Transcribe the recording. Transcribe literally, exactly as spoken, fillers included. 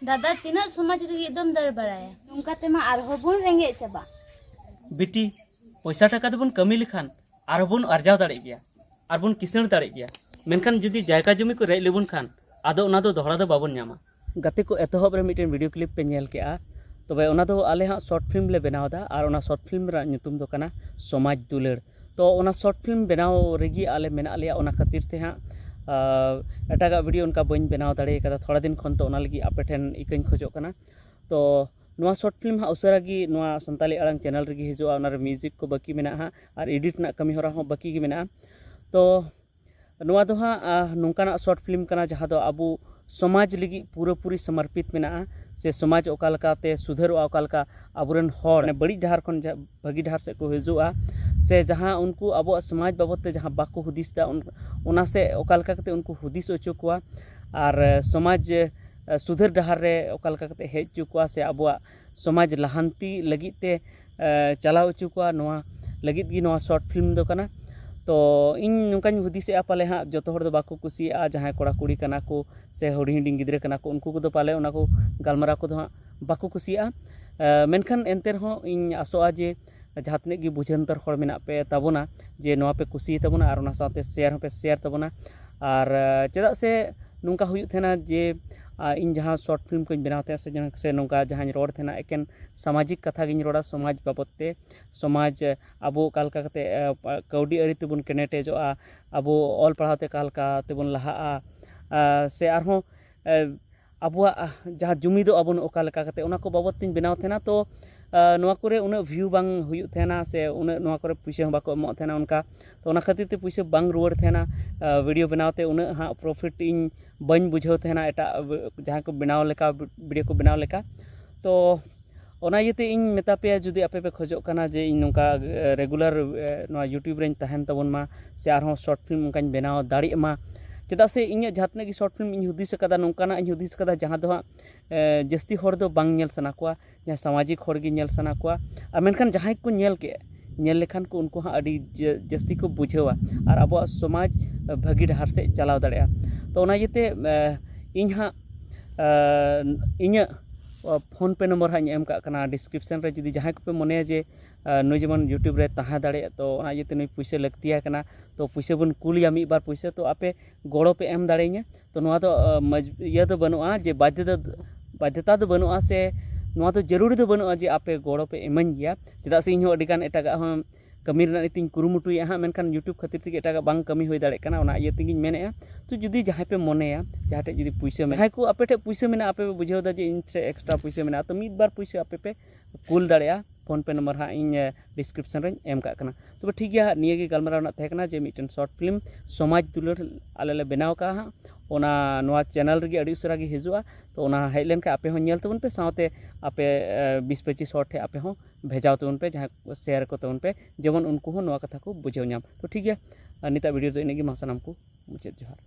ᱫᱟᱫᱟ, ᱛᱤᱱᱟᱹᱜ ᱥᱚᱢᱟᱡᱽ ᱞᱟᱹᱜᱤᱫ ᱫᱚᱢ ᱫᱟᱹᱲ ᱵᱟᱲᱟᱭᱟ? ᱱᱚᱝᱠᱟ ᱛᱮᱢᱟ ᱟᱨᱦᱚᱸ ᱵᱚᱱ ᱨᱮᱸᱜᱮᱡ ᱪᱟᱵᱟᱜ᱾ ᱵᱤᱴᱤ, ᱯᱚᱭᱥᱟ ᱴᱟᱠᱟ ᱛᱮᱵᱚᱱ ᱠᱟᱹᱢᱤ ᱞᱮᱠᱷᱟᱱ ᱟᱨᱦᱚᱸ ᱵᱚᱱ ᱟᱨᱡᱟᱣ ᱫᱟᱲᱮᱭᱟᱜ ᱜᱮᱭᱟ ᱟᱨ ᱵᱚᱱ ᱠᱤᱥᱟᱹᱬ ᱫᱟᱲᱮᱭᱟᱜ ᱜᱮᱭᱟ᱾ ᱢᱮᱱᱠᱷᱟᱱ ᱡᱩᱫᱤ ᱡᱟᱭᱜᱟ ᱡᱚᱢᱤ ᱠᱚ ᱨᱮᱡ ᱞᱮᱵᱚᱱ ᱠᱷᱟᱱ ᱟᱫᱚ ᱚᱱᱟ ᱫᱚ ᱫᱚᱦᱲᱟ ᱫᱚ ᱵᱟᱵᱚᱱ ᱧᱟᱢᱟ᱾ ᱜᱟᱛᱮ ᱠᱚ, ᱮᱛᱚᱦᱚᱵ ᱨᱮ ᱢᱤᱫᱴᱮᱱ ᱵᱷᱤᱰᱤᱭᱳ ᱠᱞᱤᱯ ᱯᱮ ᱧᱮᱞ ᱠᱮᱜᱼᱟ, ᱛᱚᱵᱮ ᱚᱱᱟ ᱫᱚ ᱟᱞᱮ ᱦᱟᱸᱜ ᱥᱚᱨᱴ ᱯᱷᱤᱞᱢ ᱞᱮ ᱵᱮᱱᱟᱣ ᱮᱫᱟ᱾ ᱟᱨ ᱚᱱᱟ ᱥᱚᱨᱴ ᱯᱷᱤᱞᱢ ᱨᱮᱱᱟᱜ ᱧᱩᱛᱩᱢ ᱫᱚ ᱠᱟᱱᱟ ᱥᱚᱢᱟᱡᱽ ᱫᱩᱞᱟᱹᱲ᱾ ᱛᱚ ᱚᱱᱟ ᱥᱚᱨᱴ ᱯᱷᱤᱞᱢ ᱵᱮᱱᱟᱣ ᱨᱮᱜᱮ ᱟᱞᱮ ᱢᱮᱱᱟᱜ ᱞᱮᱭᱟ, ᱚᱱᱟ ᱠᱷᱟᱹᱛᱤᱨ ᱛᱮ ᱦᱟᱸᱜ ᱟᱨ ᱮᱴᱟᱜᱟᱜ ᱵᱷᱤᱰᱤᱭᱳ ᱚᱱᱠᱟ ᱵᱟᱹᱧ ᱵᱮᱱᱟᱣ ᱫᱟᱲᱮ ᱠᱟᱫᱟ ᱛᱷᱚᱲᱟ ᱫᱤᱱ ᱠᱷᱚᱱ᱾ ᱛᱚ ᱚᱱᱟ ᱞᱟᱹᱜᱤᱫ ᱟᱯᱮ ᱴᱷᱮᱱ ᱤᱠᱟᱹᱧ ᱠᱷᱚᱡᱚᱜ ᱠᱟᱱᱟ᱾ ᱛᱚ ᱱᱚᱣᱟ ᱥᱚᱨᱴ ᱯᱷᱤᱞᱢ ᱦᱟᱸᱜ ᱩᱥᱟᱹᱨᱟ ᱜᱮ ᱱᱚᱣᱟ ᱥᱟᱱᱛᱟᱞᱤ ᱟᱲᱟᱝ ᱪᱮᱱᱮᱞ ᱨᱮᱜᱮ ᱦᱤᱡᱩᱜᱼᱟ᱾ ᱚᱱᱟᱨᱮ ᱢᱤᱣᱡᱤᱠ ᱠᱚ ᱵᱟᱹᱠᱤ ᱢᱮᱱᱟᱜᱼᱟ ᱦᱟᱸᱜ, ᱟᱨ ᱮᱰᱤᱴ ᱨᱮᱱᱟᱜ ᱠᱟᱹᱢᱤ ᱦᱚᱨᱟ ᱦᱚᱸ ᱵᱟᱹᱠᱤ ᱜᱮ ᱢᱮᱱᱟᱜᱼᱟ᱾ ᱛᱚ ᱱᱚᱣᱟ ᱫᱚ ᱦᱟᱸᱜ ᱟᱨ ᱱᱚᱝᱠᱟᱱᱟᱜ ᱥᱚᱨᱴ ᱯᱷᱤᱞᱢ ᱠᱟᱱᱟ ᱡᱟᱦᱟᱸ ᱫᱚ ᱟᱵᱚ ᱥᱚᱢᱟᱡᱽ ᱞᱟᱹᱜᱤᱫ ᱯᱩᱨᱟᱹᱯᱩᱨᱤ ᱥᱚᱢᱚᱨᱯᱤᱛ ᱢᱮᱱᱟᱜᱼᱟ, ᱥᱮ ᱥᱚᱢᱟᱡᱽ ᱚᱠᱟ ᱞᱮᱠᱟᱛᱮ ᱥᱩᱫᱷᱟᱹᱨᱚᱜᱼᱟ, ᱚᱠᱟ ᱞᱮᱠᱟ ᱟᱵᱚᱨᱮᱱ ᱦᱚᱲ ᱢᱟᱱᱮ ᱵᱟᱹᱲᱤᱡ ᱰᱟᱦᱟᱨ ᱠᱷᱚᱱ ᱡᱟ- ᱵᱷᱟᱹᱜᱤ ᱰᱟᱦᱟᱨ ᱥᱮᱫ ᱠᱚ ᱦᱤᱡᱩᱜᱼᱟ, ᱥᱮ ᱡᱟᱦᱟᱸ ᱩᱱᱠᱩ ᱟᱵᱚᱣᱟᱜ ᱥᱚᱢᱟᱡᱽ ᱵᱟᱵᱚᱫ ᱛᱮ ᱡᱟᱦᱟᱸ ᱵᱟᱠᱚ ᱦᱩᱫᱤᱥ ᱮᱫᱟ, ᱚᱱ- ᱚᱱᱟ ᱥᱮᱫ ᱚᱠᱟ ᱞᱮᱠᱟ ᱠᱟᱛᱮ ᱩᱱᱠᱩ ᱦᱩᱫᱤᱥ ᱦᱚᱪᱚ ᱠᱚᱣᱟ, ᱟᱨ ᱥᱚᱢᱟᱡᱽ ᱥᱩᱫᱷᱟᱹᱨ ᱰᱟᱦᱟᱨ ᱨᱮ ᱚᱠᱟ ᱞᱮᱠᱟ ᱠᱟᱛᱮ ᱦᱮᱡ ᱦᱚᱪᱚ ᱠᱚᱣᱟ, ᱥᱮ ᱟᱵᱚᱣᱟᱜ ᱥᱚᱢᱟᱡᱽ ᱞᱟᱦᱟᱱᱛᱤ ᱞᱟᱹᱜᱤᱫ ᱛᱮ ᱪᱟᱞᱟᱣ ᱦᱚᱪᱚ ᱠᱚᱣᱟ, ᱱᱚᱣᱟ ᱞᱟᱹᱜᱤᱫ ᱜᱮ ᱱᱚᱣᱟ ᱥᱚᱨᱴ ᱯᱷᱤᱞᱢ ᱫᱚ ᱠᱟᱱᱟ᱾ ᱛᱚ ᱤᱧ ᱱᱚᱝᱠᱟᱧ ᱦᱩᱫᱤᱥᱮᱜᱼᱟ, ᱯᱟᱞᱮ ᱦᱟᱸᱜ ᱡᱚᱛᱚ ᱦᱚᱲ ᱫᱚ ᱵᱟᱠᱚ ᱠᱩᱥᱤᱭᱟᱜᱼᱟ, ᱡᱟᱦᱟᱸᱭ ᱠᱚᱲᱟ ᱠᱩᱲᱤ ᱠᱟᱱᱟ ᱠᱚ ᱥᱮ ᱦᱩᱰᱤᱧ ᱦᱩᱰᱤᱧ ᱜᱤᱫᱽᱨᱟᱹ ᱠᱟᱱᱟ ᱠᱚ, ᱩᱱᱠᱩ ᱠᱚᱫᱚ ᱯᱟᱞᱮ ᱚᱱᱟ ᱠᱚ ᱜᱟᱞᱢᱟᱨᱟᱣ ᱠᱚᱫᱚ ᱦᱟᱸᱜ ᱵᱟᱠᱚ ᱠᱩᱥᱤᱭᱟᱜᱼᱟ᱾ ᱢᱮᱱᱠᱷᱟᱱ ᱮᱱᱛᱮ ᱨᱮᱦᱚᱸ ᱤᱧ ᱟᱥᱚᱜᱼᱟ ᱡᱮ ᱡᱟᱦᱟᱸ ᱛᱤᱱᱟᱹᱜ ᱜᱮ ᱵᱩᱡᱷᱟᱹᱱᱛᱟᱨ ᱦᱚᱲ ᱢᱮᱱᱟᱜ ᱯᱮ ᱛᱟᱵᱚᱱᱟ, ᱡᱮ ᱱᱚᱣᱟ ᱯᱮ ᱠᱩᱥᱤᱭᱟᱛᱟ ᱵᱚᱱᱟ ᱟᱨ ᱚᱱᱟ ᱥᱟᱶᱛᱮ ᱥᱮᱭᱟᱨ ᱦᱚᱸᱯᱮ ᱥᱮᱭᱟᱨ ᱛᱟᱵᱚᱱᱟ᱾ ᱟᱨ ᱪᱮᱫᱟᱜ ᱥᱮ ᱱᱚᱝᱠᱟ ᱦᱩᱭᱩᱜ ᱛᱟᱦᱮᱱᱟ ᱡᱮ ᱤᱧ ᱡᱟᱦᱟᱸ ᱥᱚᱨᱴ ᱯᱷᱤᱞᱢ ᱠᱚᱧ ᱵᱮᱱᱟᱣ ᱛᱟᱦᱮᱸᱫ ᱥᱮ ᱱᱚᱝᱠᱟ ᱡᱟᱦᱟᱸᱧ ᱨᱚᱲ ᱛᱟᱦᱮᱱᱟ, ᱮᱠᱮᱱ ᱥᱟᱢᱟᱡᱤᱠ ᱠᱟᱛᱷᱟ ᱜᱤᱧ ᱨᱚᱲᱟ, ᱥᱚᱢᱟᱡᱽ ᱵᱟᱵᱚᱫ ᱛᱮ, ᱥᱚᱢᱟᱡᱽ ᱟᱵᱚ ᱚᱠᱟ ᱞᱮᱠᱟ ᱠᱟᱛᱮ ᱠᱟᱹᱣᱰᱤ ᱟᱹᱨᱤ ᱛᱮᱵᱚᱱ ᱠᱮᱱᱮᱴᱮᱡᱚᱜᱼᱟ, ᱟᱵᱚ ᱚᱞ ᱯᱟᱲᱦᱟᱣ ᱛᱮ ᱚᱠᱟ ᱞᱮᱠᱟ ᱛᱮᱵᱚᱱ ᱞᱟᱦᱟᱜᱼᱟ, ᱥᱮ ᱟᱨᱦᱚᱸ ᱟᱵᱚᱣᱟᱜ ᱡᱟᱦᱟᱸ ᱡᱩᱢᱤᱫᱚᱜ ᱟᱵᱚᱱ ᱚᱠᱟ ᱞᱮᱠᱟ ᱠᱟᱛᱮ, ᱚᱱᱟ ᱠᱚ ᱵᱟᱵᱚᱫ ᱛᱤᱧ ᱵᱮᱱᱟᱣ ᱛᱟᱦᱮᱱᱟ᱾ ᱛᱚ ᱱᱚᱣᱟ ᱠᱚᱨᱮ ᱩᱱᱟᱹᱜ ᱵᱷᱤᱭᱩ ᱵᱟᱝ ᱦᱩᱭᱩᱜ ᱛᱟᱦᱮᱱᱟ, ᱥᱮ ᱩᱱᱟᱹᱜ ᱱᱚᱣᱟ ᱠᱚᱨᱮ ᱯᱩᱭᱥᱟᱹ ᱦᱚᱸ ᱵᱟᱠᱚ ᱮᱢᱚᱜ ᱛᱟᱦᱮᱱᱟ ᱚᱱᱠᱟ᱾ ᱛᱚ ᱚᱱᱟ ᱠᱷᱟᱹᱛᱤᱨ ᱛᱮ ᱯᱩᱭᱥᱟᱹ ᱵᱟᱝ ᱨᱩᱣᱟᱹᱲ ᱛᱟᱦᱮᱱᱟ᱾ ᱵᱷᱤᱰᱤᱭᱳ ᱵᱮᱱᱟᱣ ᱛᱮ ᱩᱱᱟᱹᱜ ᱦᱟᱸᱜ ᱯᱨᱚᱯᱷᱤᱴ ᱤᱧ ᱵᱟᱹᱧ ᱵᱩᱡᱷᱟᱹᱣ ᱛᱟᱦᱮᱱᱟ ᱮᱴᱟᱜ ᱡᱟᱦᱟᱸᱭ ᱠᱚ ᱵᱮᱱᱟᱣ ᱞᱮᱠᱟ, ᱵᱷᱤᱰᱤᱭᱳ ᱠᱚ ᱵᱮᱱᱟᱣ ᱞᱮᱠᱟ᱾ ᱛᱚ ᱚᱱᱟ ᱤᱭᱟᱹᱛᱮ ᱤᱧ ᱢᱮᱛᱟ ᱯᱮᱭᱟ, ᱡᱩᱫᱤ ᱟᱯᱮ ᱯᱮ ᱠᱷᱚᱡᱚᱜ ᱠᱟᱱᱟ ᱡᱮ ᱤᱧ ᱱᱚᱝᱠᱟ ᱨᱮᱜᱩᱞᱟᱨ ᱱᱚᱣᱟ ᱭᱩᱴᱤᱭᱩᱵᱽ ᱨᱮᱧ ᱛᱟᱦᱮᱱ ᱛᱟᱵᱚᱱ ᱢᱟ, ᱥᱮ ᱟᱨᱦᱚᱸ ᱥᱚᱨᱴ ᱯᱷᱤᱞᱢ ᱚᱱᱠᱟᱧ ᱵᱮᱱᱟᱣ ᱫᱟᱲᱮᱭᱟᱜ ᱢᱟ᱾ ᱪᱮᱫᱟᱜ ᱥᱮ ᱤᱧᱟᱹᱜ ᱡᱟᱦᱟᱸ ᱛᱤᱱᱟᱹᱜ ᱜᱮ ᱥᱚᱨᱴ ᱯᱷᱤᱞᱢ ᱤᱧ ᱦᱩᱫᱤᱥ ᱟᱠᱟᱫᱟ, ᱱᱚᱝᱠᱟᱱᱟᱜ ᱤᱧ ᱦᱩᱫᱤᱥ ᱟᱠᱟᱫᱟ ᱡᱟᱦᱟᱸ ᱫᱚ ᱦᱟᱸᱜ ᱡᱟᱹᱥᱛᱤ ᱦᱚᱲ ᱫᱚ ᱵᱟᱝ ᱧᱮᱞ ᱥᱟᱱᱟ ᱠᱚᱣᱟ, ᱡᱟᱦᱟᱸ ᱥᱟᱢᱟᱡᱤᱠ ᱦᱚᱲ ᱜᱮ ᱧᱮᱞ ᱥᱟᱱᱟ ᱠᱚᱣᱟ᱾ ᱟᱨ ᱢᱮᱱᱠᱷᱟᱱ ᱡᱟᱦᱟᱸᱭ ᱠᱚ ᱧᱮᱞ ᱠᱮᱫ, ᱧᱮᱞ ᱞᱮᱠᱷᱟᱱ ᱠᱚ ᱩᱱᱠᱩ ᱦᱟᱸᱜ ᱟᱹᱰᱤ ᱡᱟᱹᱥᱛᱤ ᱠᱚ ᱵᱩᱡᱷᱟᱹᱣᱟ ᱟᱨ ᱟᱵᱚᱣᱟᱜ ᱥᱚᱢᱟᱡᱽ ᱵᱷᱟᱹᱜᱤ ᱰᱟᱦᱟᱨ ᱥᱮᱫ ᱪᱟᱞᱟᱣ ᱫᱟᱲᱮᱭᱟᱜᱼᱟ᱾ ᱛᱚ ᱚᱱᱟ ᱤᱭᱟᱹᱛᱮ ᱤᱧ ᱦᱟᱸᱜ ᱟᱨ ᱤᱧᱟᱹᱜ ᱯᱷᱳᱱ ᱯᱮ ᱱᱚᱢᱵᱚᱨ ᱦᱟᱸᱜ ᱤᱧ ᱮᱢ ᱠᱟᱜ ᱠᱟᱱᱟ ᱰᱤᱥᱠᱨᱤᱯᱥᱚᱱ ᱨᱮ᱾ ᱡᱩᱫᱤ ᱡᱟᱦᱟᱸᱭ ᱠᱚᱯᱮ ᱢᱚᱱᱮᱭᱟ ᱡᱮ ᱟᱨ ᱱᱩᱭ ᱡᱮᱢᱚᱱ ᱭᱩᱴᱩᱵᱽ ᱨᱮ ᱛᱟᱦᱮᱸ ᱫᱟᱲᱮᱭᱟᱜ, ᱛᱚ ᱚᱱᱟ ᱤᱭᱟᱹᱛᱮ ᱱᱩᱭ ᱯᱩᱭᱥᱟᱹ ᱞᱟᱹᱠᱛᱤᱭᱟ ᱠᱟᱱᱟ, ᱛᱚ ᱯᱩᱭᱥᱟᱹ ᱵᱚᱱ ᱠᱩᱞᱮᱭᱟ ᱢᱤᱫ ᱵᱟᱨ ᱯᱩᱭᱥᱟᱹ, ᱛᱚ ᱟᱯᱮ ᱜᱚᱲᱚ ᱯᱮ ᱮᱢ ᱫᱟᱲᱮᱭᱟᱹᱧᱟ᱾ ᱛᱚ ᱱᱚᱣᱟ ᱫᱚ ᱟᱸ, ᱢᱟᱡᱽ- ᱤᱭᱟᱹ ᱫᱚ ᱵᱟᱹᱱᱩᱜᱼᱟ ᱡᱮ ᱵᱟᱫᱽᱫᱷᱚᱛᱟ, ᱵᱟᱫᱽᱫᱷᱚᱛᱟ ᱫᱚ ᱵᱟᱹᱱᱩᱜᱼᱟ, ᱥᱮ ᱱᱚᱣᱟ ᱫᱚ ᱡᱟᱹᱨᱩᱲᱤ ᱫᱚ ᱵᱟᱹᱱᱩᱜᱼᱟ ᱡᱮ ᱟᱯᱮ ᱜᱚᱲᱚ ᱯᱮ ᱤᱢᱟᱹᱧ ᱜᱮᱭᱟ᱾ ᱪᱮᱫᱟᱜ ᱥᱮ ᱤᱧᱦᱚᱸ ᱟᱹᱰᱤᱜᱟᱱ ᱮᱴᱟᱜᱟᱜ ᱦᱚᱸ ᱠᱟᱹᱢᱤ ᱨᱮᱱᱟᱜ ᱱᱤᱛᱤᱧ ᱠᱩᱨᱩᱢᱩᱴᱩᱭᱮᱫᱼᱟ ᱦᱟᱸᱜ, ᱢᱮᱱᱠᱷᱟᱱ ᱭᱩᱴᱩᱵᱽ ᱠᱷᱟᱹᱛᱤᱨ ᱛᱮᱜᱮ ᱮᱴᱟᱜᱟᱜ ᱵᱟᱝ ᱠᱟᱹᱢᱤ ᱦᱩᱭ ᱫᱟᱲᱮᱭᱟᱜ ᱠᱟᱱᱟ᱾ ᱚᱱᱟ ᱤᱭᱟᱹ ᱛᱮᱜᱮᱧ ᱢᱮᱱᱮᱫᱼᱟ, ᱛᱚ ᱡᱩᱫᱤ ᱡᱟᱦᱟᱸᱭ ᱯᱮ ᱢᱚᱱᱮᱭᱟ, ᱡᱟᱦᱟᱸ ᱴᱷᱮᱡ ᱡᱩᱫᱤ ᱯᱩᱭᱥᱟᱹ ᱢᱮᱱᱟᱜᱼᱟ, ᱡᱟᱦᱟᱸᱭ ᱠᱚ ᱟᱯᱮ ᱴᱷᱮᱡ ᱯᱩᱭᱥᱟᱹ ᱢᱮᱱᱟᱜᱼᱟ, ᱟᱯᱮ ᱯᱮ ᱵᱩᱡᱷᱟᱹᱣ ᱮᱫᱟ ᱡᱮ ᱤᱧ ᱴᱷᱮᱡ ᱮᱠᱥᱴᱨᱟ ᱯᱩᱭᱥᱟᱹ ᱢᱮᱱᱟᱜᱼᱟ, ᱛᱚ ᱢᱤᱫ ᱵᱟᱨ ᱯᱩᱭᱥᱟᱹ ᱟᱯᱮ ᱯᱮ ᱠᱩᱞ ᱫᱟᱲᱮᱭᱟᱜᱼᱟ᱾ ᱯᱷᱳᱱ ᱯᱮ ᱱᱚᱢᱵᱚᱨ ᱦᱟᱸᱜ ᱤᱧ ᱰᱤᱥᱠᱨᱤᱯᱥᱚᱱ ᱨᱮᱧ ᱮᱢ ᱠᱟᱜ ᱠᱟᱱᱟ᱾ ᱛᱚᱵᱮ ᱴᱷᱤᱠ ᱜᱮᱭᱟ ᱦᱟᱸᱜ, ᱱᱤᱭᱟᱹ ᱜᱮ ᱜᱟᱞᱢᱟᱨᱟᱣ ᱨᱮᱱᱟᱜ ᱛᱟᱦᱮᱸ ᱠᱟᱱᱟ ᱡᱮ ᱢᱤᱫᱴᱮᱱ ᱥᱚᱨᱴ ᱯᱷᱤᱞᱢ ᱥᱚᱢᱟᱡᱽ ᱫᱩᱞᱟᱹᱲ ᱟᱞᱮ ᱞᱮ ᱵᱮᱱᱟᱣ ᱠᱟᱜᱼᱟ ᱦᱟᱸᱜ, ᱚᱱᱟ ᱱᱚᱣᱟ ᱪᱮᱱᱮᱞ ᱨᱮᱜᱮ ᱟᱹᱰᱤ ᱩᱥᱟᱹᱨᱟ ᱜᱮ ᱦᱤᱡᱩᱜᱼᱟ᱾ ᱛᱚ ᱚᱱᱟ ᱦᱮᱡ ᱞᱮᱱᱠᱷᱟᱱ ᱟᱯᱮ ᱦᱚᱸ ᱧᱮᱞ ᱛᱟᱵᱚᱱ ᱯᱮ, ᱥᱟᱶᱛᱮ ᱟᱯᱮ ᱵᱤᱥ ᱯᱚᱸᱪᱤᱥ ᱦᱚᱲ ᱴᱷᱮᱱ ᱟᱯᱮ ᱦᱚᱸ ᱵᱷᱮᱡᱟᱣ ᱛᱟᱵᱚᱱ ᱯᱮ, ᱡᱟᱦᱟᱸ ᱥᱮᱭᱟᱨ ᱠᱚ ᱛᱟᱵᱚᱱ ᱯᱮ, ᱡᱮᱢᱚᱱ ᱩᱱᱠᱩ ᱦᱚᱸ ᱱᱚᱣᱟ ᱠᱟᱛᱷᱟ ᱠᱚ ᱵᱩᱡᱷᱟᱹᱣ ᱧᱟᱢ᱾ ᱛᱚ ᱴᱷᱤᱠ ᱜᱮᱭᱟ, ᱟᱨ ᱱᱤᱛᱟᱜ ᱵᱷᱤᱰᱤᱭᱳ ᱫᱚ ᱤᱱᱟᱹᱜ ᱜᱮ᱾ ᱢᱟ ᱥᱟᱱᱟᱢ ᱠᱚ ᱢᱩᱪᱟᱹᱫ ᱡᱚᱦᱟᱨ᱾